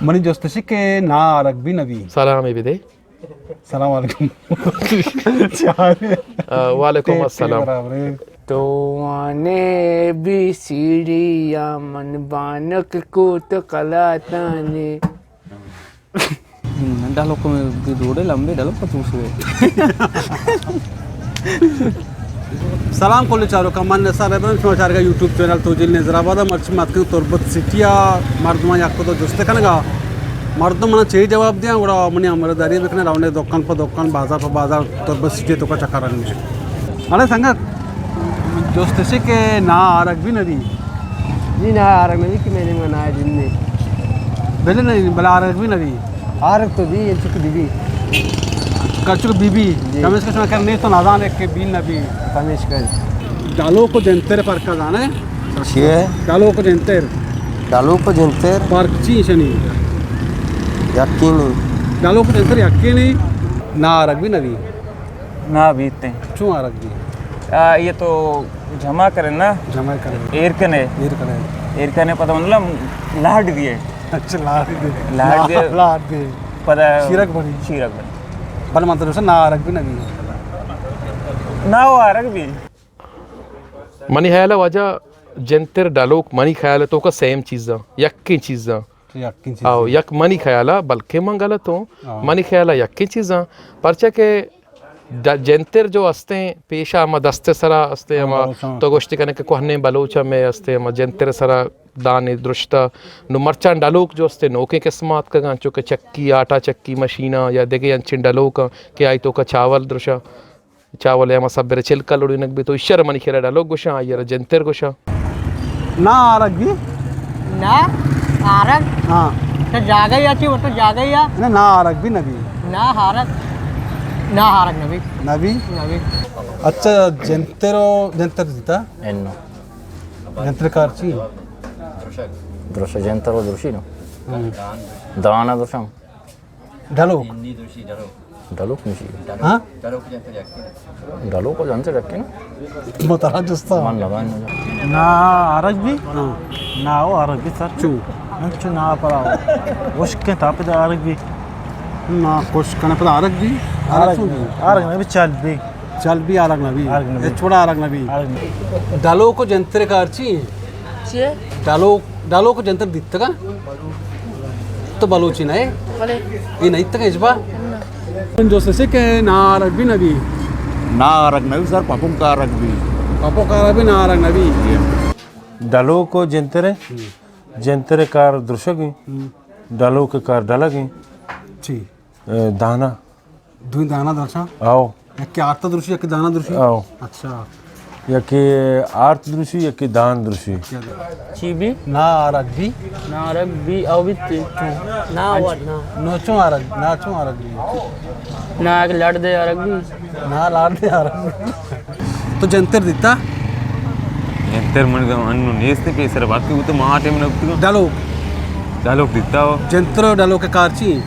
منی جست اش کہ نا آرگ بی نبی۔ سلامے بدے۔ سلام علیکم۔ چارے؟ آ، وعلیکم ٹیپ ٹیپ السلام۔ برابرے۔ تو آنے بی سی ڈی یا من بانک کو تو کلاتانے۔ ڈلوک میں دی دوڑے لمبے ڈلوک پتوسے۔ سلام کل چاروکاں، من نثار ابراہیم، شما چارگا یوٹیوب چینل توجیل نظر آباد۔ مرچی ماتکن تربت سٹی ءَ مردماں یک دو جست کنگا۔ مردم منا چے جواب دیاں، گڑا منی ہمراہداری بکنے، رونے دکان پہ دکان، بازار پہ بازار، تربت سٹی توکا چکر انگے۔ اڑے سنگت، جست اش کہ نا آرگ بی نبی؟ جی نا آرگ نبی کہ میں نے منایا جن نے۔ بلے نہیں، بلے آرگ بی نبی۔ آرگ تو بی، انچو کہ بی بی۔ کرچو کہ بی بی۔ جی۔ کمیش کہ شما کر نہیں تو نزانے کہ بی نبی۔ کمیش کر۔ ڈلوک و جنتر فرق زانے؟ چی ہے؟ ڈلوک و جنتر۔ ڈلوک و جنتر؟ فرق چی شنی؟ یقینی۔ ڈلوک و جنتر یقینی؟ نا آرگ بی نبی۔ نا بیت ہیں۔ چون آرگ بی؟ آ، یہ تو جمع کرے نا۔ جمع کرے۔ ایر کنے۔ ایر کنے۔ ایر کنے پتہ مطلب لاڈ دیے۔ اچھا، لاڈ دیے۔ لاڈ دیے۔ لاڈ دیے۔ پتہ شیرک بنی۔ شیرک بنی۔ بل من تو نہ آرگ بی نبی۔ نا وہ آرگ بی۔ منی خیال ءَ واجہ جنتر ڈلوک منی خیال ءَ توکا سیم چیزاں، یکیں چیزاں۔ تو یکیں چیز آؤ، ہے۔ یک منی خیال ءَ، بلکہ من غلط ہوں، ہاں۔ منی خیال ءَ یکیں چیزاں، پرچہ کہ ڈ-، جنتر جو ہستیں، پیشہ ہما دست ءِ سرا ہستیں، ہاں، ہما بلوچاں۔ تو گوشتی کنے کہ کوہنیں بلوچ ہمے ہستیں، ہما جنتر ءِ سرا دانے درشتہ۔ نو مرچاں ڈلوک جو ہستیں، نوکیں قسم آتکگاں، چونکہ چکی، آٹا چکی مشیناں یا دگہ انچیں ڈلوکاں کہ آئی توکا چاول درشاں۔ چاول ءِ ہما سبر ءَ چلکا لوڑینگ بیت، تو ایشرا منی خیال ءَ ڈلوک گوشاں، آئی ءَ را جنتر گوشاں۔ نا آرگ بی؟ نا آرگ؟ ہاں۔ تو جاگہ یا چی، تو جاگہ یا؟ نا، نا آرگ بی نبی۔ نا آرگ، نا آرگ نبی۔ نبی؟ نبی۔ اچھا، جنتر و جنتر دیتا؟ انو۔ جنتر کار چی؟ درشگ۔ درشگ جنتر و درشی نو۔ ہاں۔ دانا درشم۔ ڈلوک۔ ڈلوک نشی۔ ہاں؟ ڈلوک جنتر یکی نا۔ مترا جستا۔ من نبان نجا۔ نا آرگ بی؟ ہاں۔ نا او آرگ بی سر۔ چو؟ من چو نا پرا او۔ اشکیں تاپے دا آرگ بی۔ نا کش کنے پدا آرگ بی؟ آرگ آرگ چون بی؟ آرگ نبی چل بی۔ چل بی آرگ نبی۔ آرگ نبی۔ اچ وڑا آرگ نبی۔ آرگ نبی۔ ڈلوک و جنتر کار چی؟ چی؟ ڈلوک، ڈلوک جنتر دیتگا؟ تو بلوچی نہ ئے؟ بلے۔ اے نہ دیتگا ہچبا؟ نہ۔ من جست اش کہ نا آرگ بی نبی؟ نا آرگ نبی سر، پپوک آرگ بی۔ پپوک آرگ بی، نا آرگ نبی۔ ڈلوک و جنتر ہے۔ ہم۔ جنتر کار درشگ ہے۔ ہم۔ ڈلوک کار ڈلگ ہے۔ چی؟ اے، دانا۔ دوئیں دانا درشاں؟ آؤ۔ یکے آرت درشی، یکے دانا درشی؟ آؤ۔ اچھا۔ یکے آرت درشی، یکے دان درشی۔ چی بی؟ نا آرگ بی؟ نا آرگ بی، او بیت۔ نا آرگ، نا۔ نو چون آرگ، نا چون آرگ بی؟ نا آرگ لڑ دے آرگ بی۔ نا لڑ دے آرگ بی۔ تو جنتر دیتا؟ جنتر من انو نیست، پیسر باقی بوتا، ما ٹائم نہ بوتا۔ ڈلوک؟ ڈلوک دیتا ہو۔ جنتر و ڈلوک کار چی؟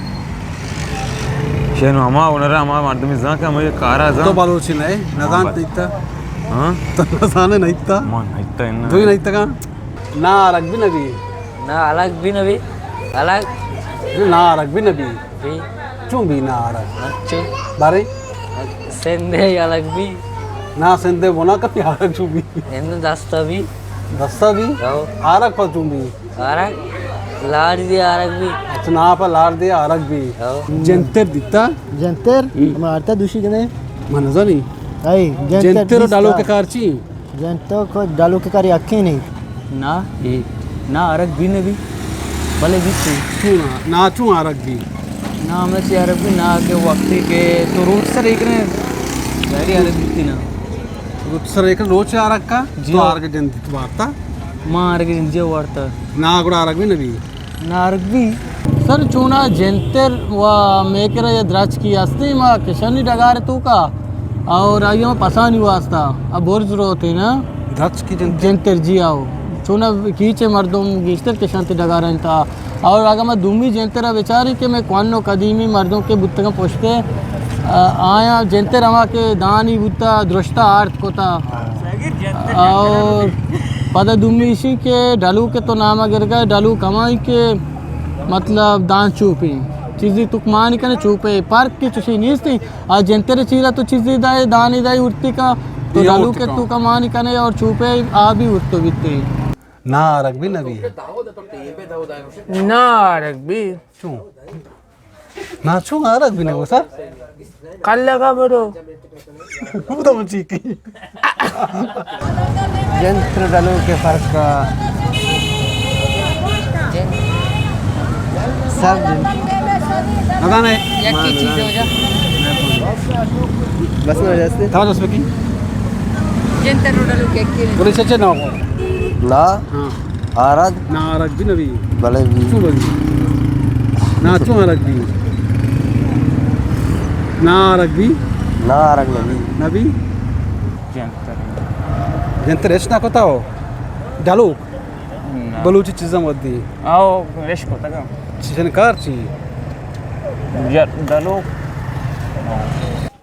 شینو ہما ہنر ہما مردمی زان کہ ہمے کارا زان۔ تو بلوچی نہ ئے، نزان دیتا۔ ہاں؟ تو نزانے نہ دیتا؟ ما نہ دیتا اناں۔ دوئی نہ دیتا کان؟ نا آرگ بی نبی۔ نا آرگ بی نبی۔ آرگ؟ نا آرگ بی نبی۔ بی۔ چون بی نا آرگ؟ اچھا۔ بارے؟ سندے آرگ بی۔ نا سندے بنا کبھی آرگ چون بی؟ ہند دستا بی۔ دستا بی؟ ہو۔ آرگ پر چون بی؟ آرگ، لاڑ دی آرگ بی۔ اچھا، نا پہ لاڑ دی آرگ بی۔ ہو۔ جنتر دیتا؟ جنتر؟ ہم۔ ہمارتا دوشی کنے؟ من نزانی۔ اے، جنتر جنتر و دیستا۔ ڈالو کے کار چی؟ جنتر کو ڈالو کے کار یقین نہیں۔ نا، اے، نا آرگ بی نبی۔ بلے بیتی۔ چون نا؟ نا چون آرگ بی؟ نا ہمیں چی آرگ بی، نا کہ وقتی کہ تو روڈ سر ایک نے، گاڑی آرگ بیتی نا۔ روچ سر ایک روچ آرگ کا؟ جی تو ہو۔ آرگ جندی تو وارتا؟ ما آرگ جندی وارتا۔ نا گڑا آرگ بی نبی؟ نا آرگ بی۔ سر چونا جنتر و میکر یا درچکی ہستی ما کشانی ڈگار تو کا اور آئی ما پسانی واسطہ اب برز روتے نا۔ درچکی جنتر؟ جنتر جی آؤ۔ چونا کیچے مردم گیشتر کشانتے ڈگار انتا۔ اور اگاں ما دومی جنتر ءَ بچاریں کہ مئے کوہن و قدیمی مردم کہ بوتگاں پشت ءَ، آ، آیاں جنتر ہما کہ دانی بوتا، درشتا آرت کتا۔ اور پدا دومی ایشی کہ ڈلوک تو نام ءَ گرگا، ڈلوک ہمائی کہ مطلب دان چوپیں چیزی تو مانی کنے، چوپے پرک کی چوشی نیستی۔ آ جنتر چیرا تو چیزی دائے، دانی دائے ارتی کا، تو اے ڈالو ارتی کے کا۔ تو کا مانی کنے اور چوپے آ بھی ارتو بیتے۔ نا آرگ بھی نبی۔ نا آرگ بھی۔ چون؟ نا چون آرگ بھی نبی سر؟ کل لگا برو۔ بودا من چی کی۔ جنتر ڈلو کے فرق کا۔ سب جن۔ نہ جانے۔ یکی چیز ہو جا۔ بس نہ جاستے۔ تھا دوست کی؟ جنتر ڈلو کے کی۔ بولے سچے نہ ہو۔ نا۔ ہاں۔ آرگ؟ نا آرگ بھی نبی۔ بلے بھی۔ چون بلے؟ نا چون آرگ بھی؟ نا آرگ بھی؟ نا آرگ نبی۔ نبی؟ جنتر۔ جنتر اش نہ کتا ہو؟ ڈلوک؟ نا۔ بلوچی چیزاں ودی۔ آو، اش کتا گا۔ چیزن کار چی؟ یا ڈلوک؟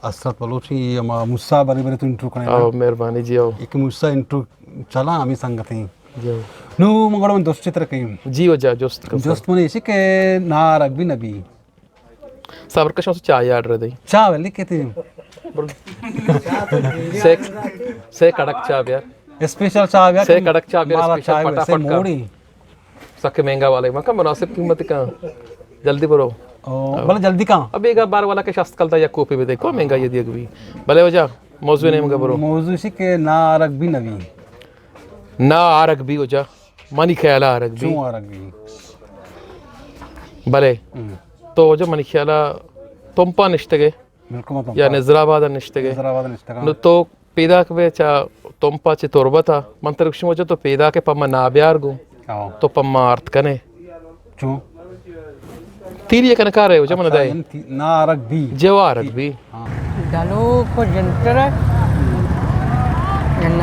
اسرت بلوچی، اما موسیٰ بری بری تو انٹرو کنے نا۔ آو، مہربانی جی، آو۔ ایک موسیٰ انٹرو چلا ہمیں سنگتیں۔ جی۔ نو من گڑا من دوست چتر کہیں۔ جی واجہ جست کن سر۔ جست من ایشی کہ نا آرگ بھی نبی۔ صبر کشاں، چائے آرڈر دئی۔ چا ولی کہتے ہیں۔ سے، سے کڑک چا بیار۔ اسپیشل چا بیار۔ سے کڑک چا بیار، مارا اسپیشل چائے پٹا ویسے پٹ کر۔ موڑی۔ سکے مہنگا والے، مکا مناسب قیمت کا۔ جلدی برو۔ او، بلے جلدی کا۔ ابھی ایک بار والا کے شاست کلتا یا کوپی بھی دیکھو، مہنگا یہ دیگ بھی۔ بلے واجہ، موضوع نہیں مگا برو۔ موضوع سی کہ نا آرگ بھی نبی۔ نا آرگ بی واجہ، منی خیال ءَ آرگ بی۔ چون آرگ بی؟ بلے۔ ہم۔ تو واجہ منی خیال ءَ تمپا نشتگے۔ بالکل من تمپا۔ یا نظر آباد ءَ نشتگے۔ نظر آباد ءَ نشتگاں۔ نو تو پیداک بے چا تمپا چہ تربت ءَ۔ من ترا گوشم واجہ تو پیداک ئے پہ ما نابیار گوں۔ ہاں۔ تو پہ ما آرت کنے۔ چون؟ تیری یک نکارے واجہ من اچھا، دے۔ یعنی تی-، نا آرگ بی۔ جو آرگ بی۔ ہاں۔ ڈلوک و جنتر ءَ؟ جنہ۔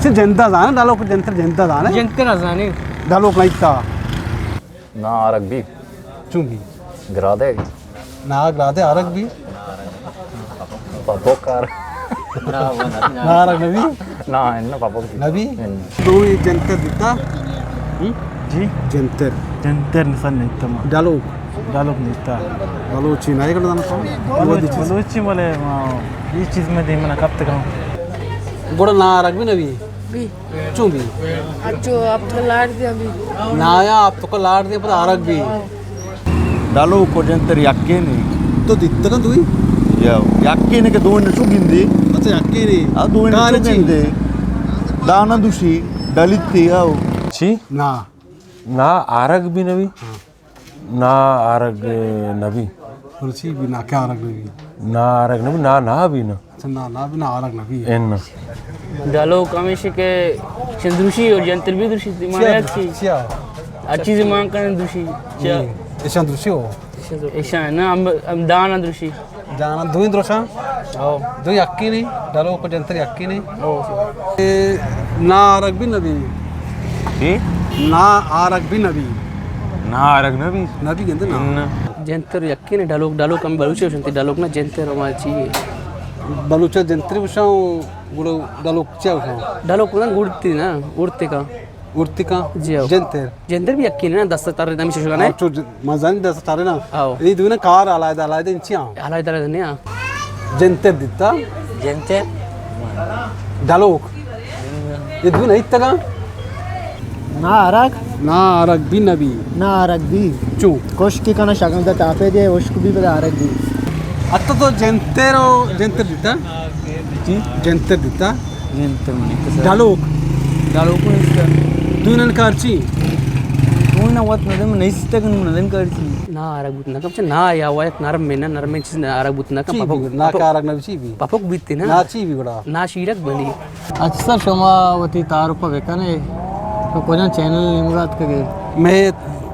چہ جندا زانے، ڈلوک و جنتر جندا زانے؟ جنتر ءَ زانے۔ ڈلوک نہ ایتا۔ نا آرگ بی۔ چون بی؟ گرادے۔ نا گرادے آرگ بی۔ پاپو کار۔ نا، وہ نبی، نا۔ نا آرگ نبی؟ نا، ان پاپو کی۔ نبی؟ ان۔ دوئی جنتر دیتا؟ ہم؟ جی؟ جنتر۔ جنتر نسان نہیں تما۔ ڈلوک۔ ڈلوک نیتا۔ بلوچی نہ، ایک دانا تو؟ بلوچ-، بلوچی بولے، آ، یہ چیز میں دے منا کب تک ہوں۔ گوڑا نا آرگ بی نبی؟ بی۔ چون بی؟ اچھو، آپ تو لاڑ دیا بی۔ نا یا، آپ تو لاڑ دیا، پر آرگ بی۔ ڈلوک و جنتر یکے نے۔ تو دیتگا دوئی؟ یا، یکے نے کہ دوئی نچو گندے۔ اچھا، یکے نے۔ آ، دوئی نچو گندے۔ دانا دوشی، ڈلیتے، آو۔ چی؟ نا۔ نا آرگ بی نبی؟ ہاں۔ نا آرگ نبی۔ بلے چی بی نا، کیا آرگ نبی؟ نا آرگ نبی، نا، نا بی نا۔ اچھا، نا، نا بی نا، آرگ نبی۔ ان۔ ڈلوک ہمیشی کہ چندروشی اور جنتر بی دروشی، مانا یک چی؟ چیا؟ ہر چیز مان کن دروشی۔ چیا؟ ایشان دروشی ہو؟ ایشان نا، ہم، ہم دانا دروشی۔ جانا دوئیں دروشاں؟ او۔ دوئیں یکے نے، ڈلوک و جنتر یکے نے۔ او۔ اے، نا آرگ بی نبی۔ جی؟ نا آرگ بی نبی۔ نا آرگ نبی۔ نبی گندے نا۔ نہ۔ جنتر یکے نے، ڈلوک، ڈلوک ہم بلوچی گوشنتی، ڈلوک نا جنتر ہما چی۔ بلوچی جنتر گوشاں، گڑا ڈلوک چیا گوشاں؟ ڈلوک نا گڑتی نا، گڑتی کا۔ ارتکاں؟ جی ہو۔ جنتر؟ جنتر بی یکے نا، دست تر دمی ششگا نے؟ ہاں، چو ج-، مزن دست تر نا۔ ہاں۔ اے دونا کار علیحدہ علیحدہ انچی ہاں؟ علیحدہ علیحدہ نے ہاں۔ جنتر دیتا؟ جنتر؟ ڈلوک؟ اے دونا ایتگا؟ نا آرگ؟ نا آرگ بی نبی۔ نا آرگ بی۔ چو؟ کشک کنا شگن دا تاپے دے، اشک بی بدا آرگ بی۔ اتو تو جنتر و جنتر دیتا؟ جی؟ جنتر دیتا؟ جنتر منی کسا۔ ڈلوک؟ ڈلوک نیست۔ دوئینان کار چی؟ دوئینا وت ندن، من نیست تک ندن کار چی۔ نا آرگ بوت نکم، چہ نا یا وایت نرم میں نا، نرم میں چیز نا آرگ بوت نکم، چی پپک، بی؟ نا پپک، کارگ نبی چی بی؟ پپک بیتی نا۔ نا چی بی گڑا؟ نا شیرک بنی۔ اچھا سر، شما وتی تعارف بکنے، تو کجا چینل نیمگا اتکگے؟ میں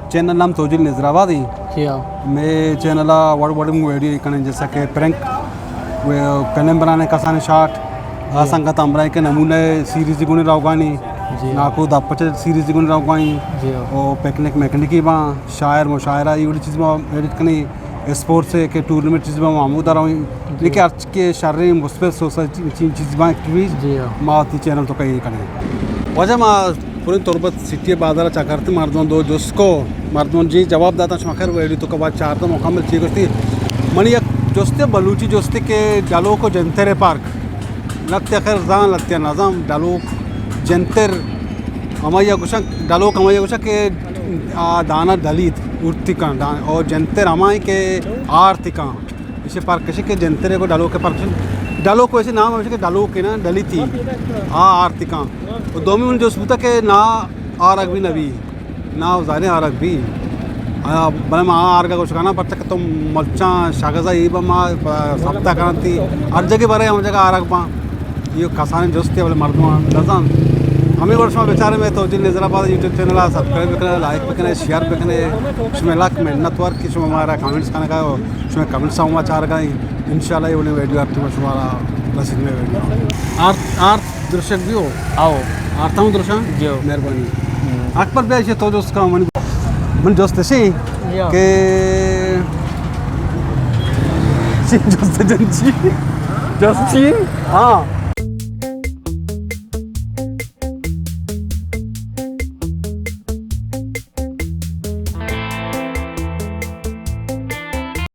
چینل نام توجیل نظر آباد ہی۔ کیا؟ میں چینل وڑ وڑ ویڈیو کنیں، جیسا کہ پرینک، وہ فلم بنانے کسانے شاٹ، آ جی۔ سنگت ہمراہ کے نمونے سیریز گونے روگانی، جی۔ ناکو دپچ سیریز گونے روگانی، جی۔ او پکنک میکنکی با، شاعر مشاعرہ، یہ وڑی چیز ما ایڈٹ کنی، اسپورٹس کے ٹورنامنٹ چیز با، ہمودا رویں۔ جی۔ لیکن ہر کے شریں مثبت سوسائٹی چیز با ایکٹیویز، جی۔ ما تی چینل تو کئی کنیں۔ واجہ ما پوریں تربت سٹی بازار چکرتے، مردم دو جست کو، مردم جی جواب داتا، شما خیر ویڈیو تو کبا چارتا مکمل چی گوشتی۔ منی یک جستے، بلوچی جستے کہ ڈلوک و جنتر پرک۔ لتے خیر زان، لتے نظام، ڈلوک جنتر ہمائی گوشن، ڈلوک ہمائی گوشن کہ آ دانا ڈلیت، ارتکان دان، اور جنتر ہمائی کہ آرتکان۔ اسے پرک کشے کہ جنترے کو ڈلوک پرک کشے۔ ڈلوک ویسے نام ہمیشہ کہ ڈلوک ہے نا، ڈلیتی۔ آ آرتکان۔ و دومی من جست بوتا کہ نا آرگ بھی نبی۔ نا زانے آرگ بھی۔ آ، بلے ما آرگ گوش کنا، پرچہ کہ تو ملچاں شاگزا ای با ما، با، سبتا کنتی۔ ہر جگہ برے ہم جگہ آرگ با۔ یہ کسانی جستے بلے مردم نزان۔ ہمیں ور شما بیچارے میں تو جن نظر آباد یوٹیوب چینل سبسکرائب بکنے، لائک بکنے، شیئر بکنے۔ شما لک منت وار کہ شما ہمارا کمنٹس کنگا ہو۔ شما کمنٹس ہم چارگا ہیں۔ انشاءاللہ یہ ویڈیو آپ شمارا رسید میں ویڈیو۔ آرت، آرت درشک بھی ہو؟ آؤ۔ آرتا ہوں درشاں؟ جی ہو۔ مہربانی۔ ہم۔ اکبر بیا، یہ تو جست کا من، من جست سے یا۔ کہ جست جنچی۔ جست چی؟ ہاں۔